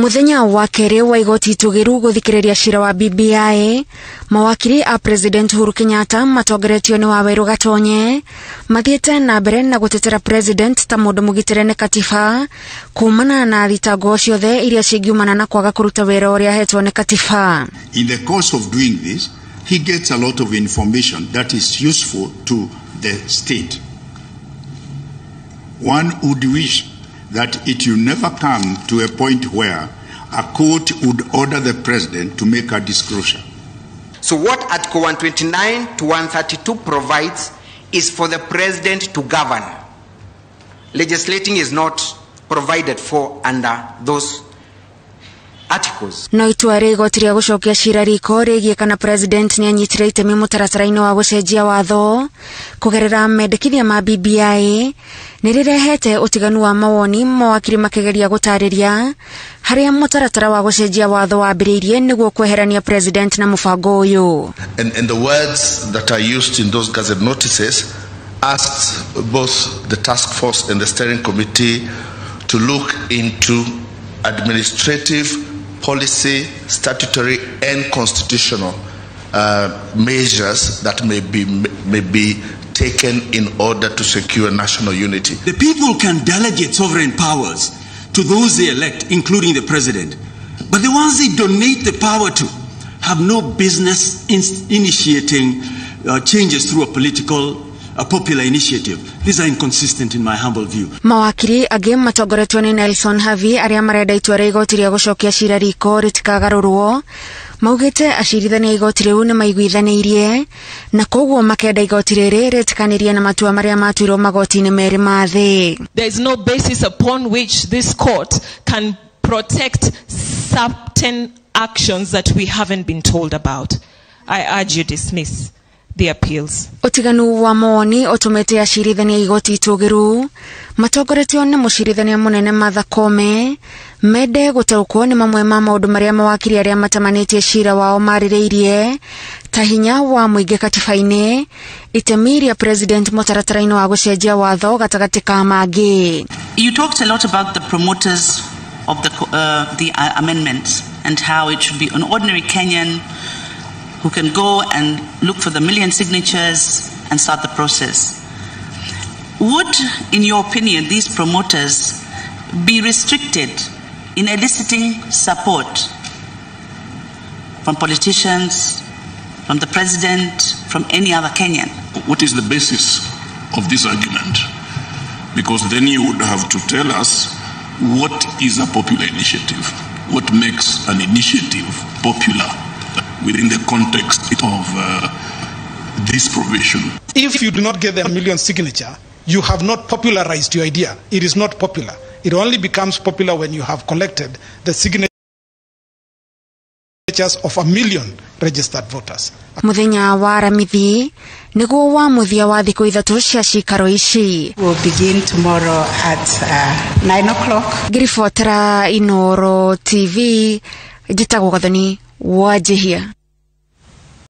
Muthenya wa kerĩ wa igoti itũgĩru gũthikĩrĩria cira wa BBI, mawakiri a President Uhuru Kenyatta matongoretio nĩ Waweru Gatonye mathiĩte na mbere na gũtetera President ta mũndũ mũgitĩre nĩ katiba kumana na thitango ciothe iria cingiumana na kwaga kũruta wĩra ũrĩa ahetwo nĩ katiba. In the course of doing this, he gets a lot of information that is useful to the state. One would wish that it will never come to a point where a court would order the president to make a disclosure. So what Article 129 to 132 provides is for the president to govern. Legislating is not provided for under those articles. No itua rĩa igoti rĩa gũcokia cira riko rĩgiĩ kana president nĩ anyitire itemi mũtaratara-inĩ wa gũcenjia watho kũgerera mendekithia ma BBI nĩ rĩrehete ũtiganu wa mawoni, mawakiri makĩgeria gũtarĩria harĩa mũtaratara wa gũcenjia watho wambĩrĩirie nĩguo kweherania president na mũbango ũyũ. And the words that are used in those gazette notices asked both the task force and the steering committee to look into administrative, policy, statutory and constitutional measures that may be taken in order to secure national unity. The people can delegate sovereign powers to those they elect, including the president. But the ones they donate the power to have no business initiating changes through a popular initiative. These are inconsistent in my humble view. Mawakiri angĩ matongoretio nĩ Nelson Havi arĩa marenda itua rĩa igoti rĩa gũcokia cira riko rĩtikagarũrwo maugĩte acirithania igoti rĩu nĩ maiguithanĩirie na koguo makenda igoti rĩrĩ rĩtikanĩrie na matua marĩa matuirwo magoti-inĩ merĩ ma thĩ. There is no basis upon which this court can protect certain actions that we haven't been told about. I urge you dismiss the appeals. Ũtiganu wa mawoni ũtũmĩte acirithania igoti itũgĩru matongoretio nĩ mũcirithania mũnene Martha Koome mende gũtaũkwo nĩ mamwe ma maũndũ marĩa mawakiri arĩa matamanĩtie cira wao marĩrĩirie ta hinya wa mũingĩ katiba-inĩ, itemi rĩa president mũtaratara-inĩ wa gũcenjia watho gatagatĩ ka mangĩ. You talked a lot about the promoters of the amendments and how it should be an ordinary Kenyan who can go and look for the million signatures and start the process. Would, in your opinion, these promoters be restricted in eliciting support from politicians, from the president, from any other Kenyan? What is the basis of this argument? Because then you would have to tell us what is a popular initiative, what makes an initiative popular within the context of this provision. If you do not get the million signature, you have not popularized your idea. It is not popular. It only becomes popular when you have collected the signatures of 1 million registered voters. Muthenya wa Aramithi niguo wa muthia wa thikũ ithatũ cia cikaro ici. We'll begin tomorrow at 9 o'clock. Ngiribotera Inooro TV, njĩtagwo Gathoni Wanjihia.